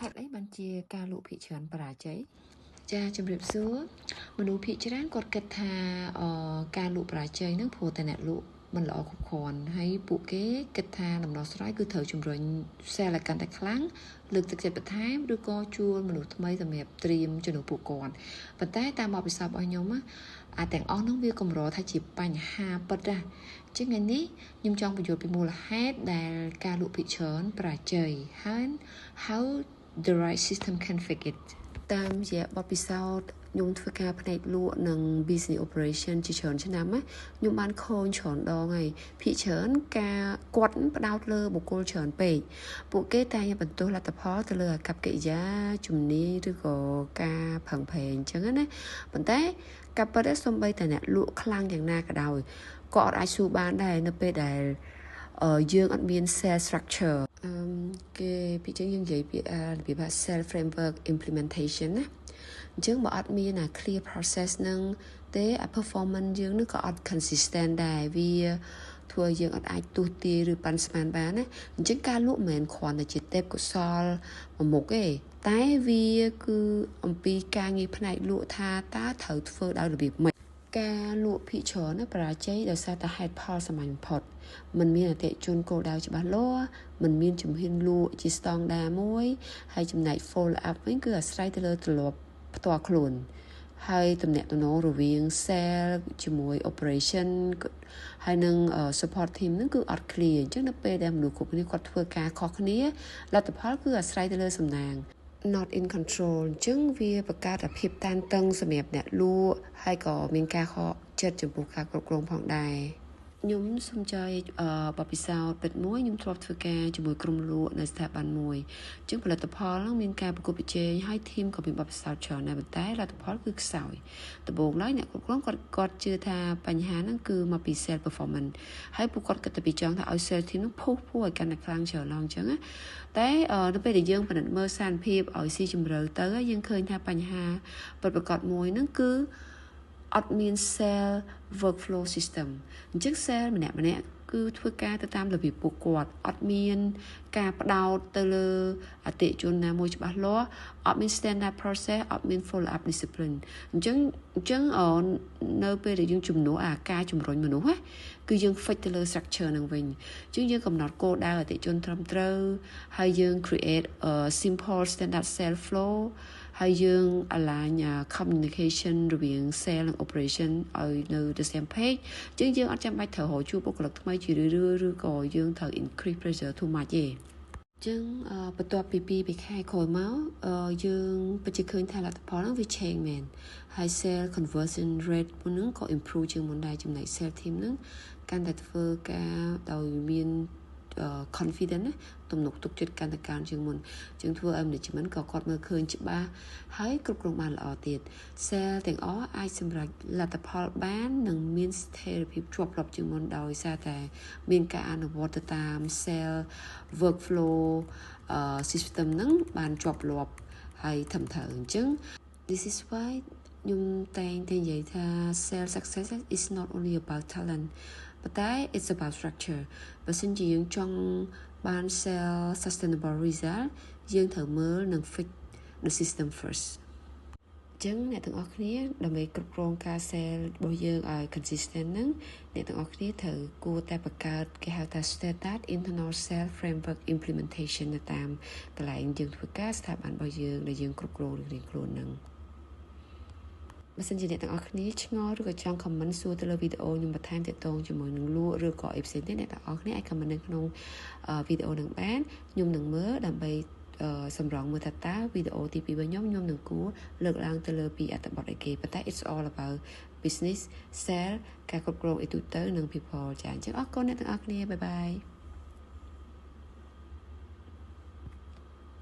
ហេតុអីបានជាការលក់ភាគច្រើនបរាជ័យចាជំរាបសួរមនុស្សភាគច្រើនគាត់គិតថាអឺការលក់បរាជ័យហ្នឹងព្រោះតែអ្នកលក់មិនល្អគ្រប់គ្រាន់ហើយពួកគេគិតថាដំណោះស្រាយគឺត្រូវជំរុញ sale ឲ្យកាន់តែខ្លាំងលើកទឹកចិត្តបន្ថែមឬក៏ជួលមនុស្សថ្មីសម្រាប់ត្រៀមជំនួសពួកគាត់ប៉ុន្តែតាមបទពិសោធន៍របស់ខ្ញុំអាទាំងអស់នោះវាកម្រថាជាបញ្ហាពិតណាជាងថ្ងៃនេះខ្ញុំចង់ពន្យល់ពីមូលហេតុដែលការលក់ភាគច្រើនបរាជ័យហើយ how the right system can fix it តាមរយៈបទពិសោធន៍ខ្ញុំធ្វើការផ្នែកលក់និង business operation ជាច្រើនឆ្នាំណាខ្ញុំបានឃើញច្រើនដងហើយភាគច្រើនការគាត់ផ្ដោតលើបុគ្គលច្រើនពេកពួកគេតែងបន្ទោសលទ្ធផលទៅលើអាកប្បកិរិយាជំនាញឬក៏ការប្រឹងប្រែងអញ្ចឹងណាប៉ុន្តែការពិតសូម្បីតែអ្នកលក់ខ្លាំងយ៉ាងណាក៏ដោយក៏អត់អាចស៊ូបានដែរនៅពេលដែលយើងអត់មាន sales structure អឺគេពីចឹងយើងនិយាយពីរបៀបថា sales framework implementation ណាអញ្ចឹងបើអត់មានអា clear process នឹងទេអា performance យើងនឹងក៏អត់ consistent ដែរវាធ្វើឲ្យយើងអត់អាចទស្សន៍ទាយឬប៉ាន់ស្មានបានណាអញ្ចឹងការលក់មិនមែនគ្រាន់តែជាទេពកោសលមួយមុខទេតែវាគឺអំពីការងារផ្នែកលក់ថាតើត្រូវធ្វើដោយរបៀបម៉េចការលក់ភាគច្រើនណាបរាជ័យដោយសារតែហេតុផលសាមញ្ញបំផុតมันមានអតិថិជនគោលដៅច្បាស់លាស់มันមានជំហានលក់ជាស្តង់ដារមួយហើយចំណែក follow up វិញគឺអាស្រ័យទៅលើទម្លាប់ផ្ទាល់ខ្លួនហើយទំនាក់ទំនងរវាង sale ជាមួយ operation ហើយនឹង support team ហ្នឹងគឺអត់ clear អញ្ចឹងនៅពេលដែលមនុស្សគ្រប់គ្នាគាត់ធ្វើការខុសគ្នាលទ្ធផលគឺអាស្រ័យទៅលើសំណាង not in control អញ្ចឹងវាបង្កើតអាភាពតានតឹងសម្រាប់អ្នកលក់ហើយក៏មានការខកចិត្តចំពោះការគ្រប់គ្រងផងដែរខ្ញុំសូមចែកបទពិសោធន៍ពិតមួយខ្ញុំធ្លាប់ធ្វើការជាមួយក្រុមលក់នៅស្ថាប័នមួយអញ្ចឹងផលិតផលហ្នឹងមានការប្រកួតប្រជែងហើយ team ក៏មានបទពិសោធន៍ច្រើនដែរប៉ុន្តែលទ្ធផលគឺខ្សោយដំបូងឡើយអ្នកគ្រប់គ្រងគាត់គាត់ជឿថាបញ្ហាហ្នឹងគឺមកពី sales performance ហើយពួកគាត់គិតតែពីចង់ថាឲ្យ sales team ហ្នឹង push ពុះឲ្យកាន់តែខ្លាំងច្រើនឡើងអញ្ចឹងណាតែនៅពេលដែលយើងពិនិត្យមើលស្ថានភាពឲ្យស៊ីជម្រៅទៅយើងឃើញថាបញ្ហាពិតប្រាកដមួយហ្នឹងគឺអត់មាន sale workflow system អញ្ចឹង sale ម្នាក់ម្នាក់គឺធ្វើការទៅតាមរបៀបពួកគាត់អត់មានការផ្ដោតទៅលើអតិថិជនណាមួយច្បាស់លាស់អត់មាន standard process អត់មាន follow up discipline អញ្ចឹងអញ្ចឹងនៅពេលដែលយើងជំនួសអាការជំរុញមនុស្សណាគឺយើង fix ទៅលើ structure នឹងវិញអញ្ចឹងយើងកំណត់គោលដៅអតិថិជនត្រឹមត្រូវហើយយើង create a simple standard sale flow ហើយយើង align communication រវាង sale និង operation ឲ្យនៅ the same page អញ្ចឹងយើងអត់ចាំបាច់ត្រូវរកជួបបុគ្គលិកថ្មីជារឿយៗឬក៏យើងត្រូវ increase pressure too much ទេចឹងបន្ទាប់ពី2 3ខែក្រោយមកយើងពិតជាឃើញថាលទ្ធផលហ្នឹងវា change មែនហើយ sale conversion rate មុនហ្នឹងក៏ improve ជាងមុនដែរចំណែក sale team ហ្នឹងកាន់តែធ្វើការដោយមាន confident ណាទំនុកទុកចិត្តកាន់តែកើនជាងមុនជាងធ្វើឲ្យ management ក៏គាត់មើលឃើញច្បាស់ហើយគ្រប់គ្រងបានល្អទៀត sale ទាំងអស់អាចសម្រេចលទ្ធផលបាននិងមានស្ថិរភាពជាប់លាប់ជាងមុនដោយសារតែមានការអនុវត្តទៅតាម sale workflow system ហ្នឹងបានជាប់លាប់ហើយត្រឹមត្រូវអញ្ចឹង this is why ខ្ញុំតែងតែនិយាយថា sales success is not only about talent ប៉ុន្តែ it's about structure បើសិនជាយើងចង់បាន sell sustainable result យើងត្រូវមើលនិង fix the system first ចឹងអ្នកទាំងអស់គ្នាដើម្បីគ្រប់គ្រងការ sale របស់យើងឲ្យ consistent ហ្នឹងអ្នកទាំងអស់គ្នាត្រូវគួរតែបង្កើតគេហៅថា standard internal sale framework implementation នៅតាមកន្លែងយើងធ្វើការស្ថាប័នរបស់យើងដែលយើងគ្រប់គ្រងរៀងៗខ្លួនហ្នឹងបើសិនជាអ្នកទាំងអស់គ្នាឆ្ងល់ឬក៏ចង់ comment សួរទៅលើវីដេអូខ្ញុំបន្ថែមទាក់ទងជាមួយនឹងលក់ឬក៏អីផ្សេងទៀតអ្នកទាំងអស់គ្នាអាច comment នៅក្នុងវីដេអូនឹងបានខ្ញុំនឹងមើលដើម្បីសម្រងមើលថាតើវីដេអូទី2របស់ខ្ញុំខ្ញុំនឹងគួរលើកឡើងទៅលើពីអត្ថបទអីគេប៉ុន្តែ it's all about business sale ការគ្រប់គ្រងអីទូទៅនិង people ចាអញ្ចឹងអរគុណអ្នកទាំងអស់គ្នាbye bye.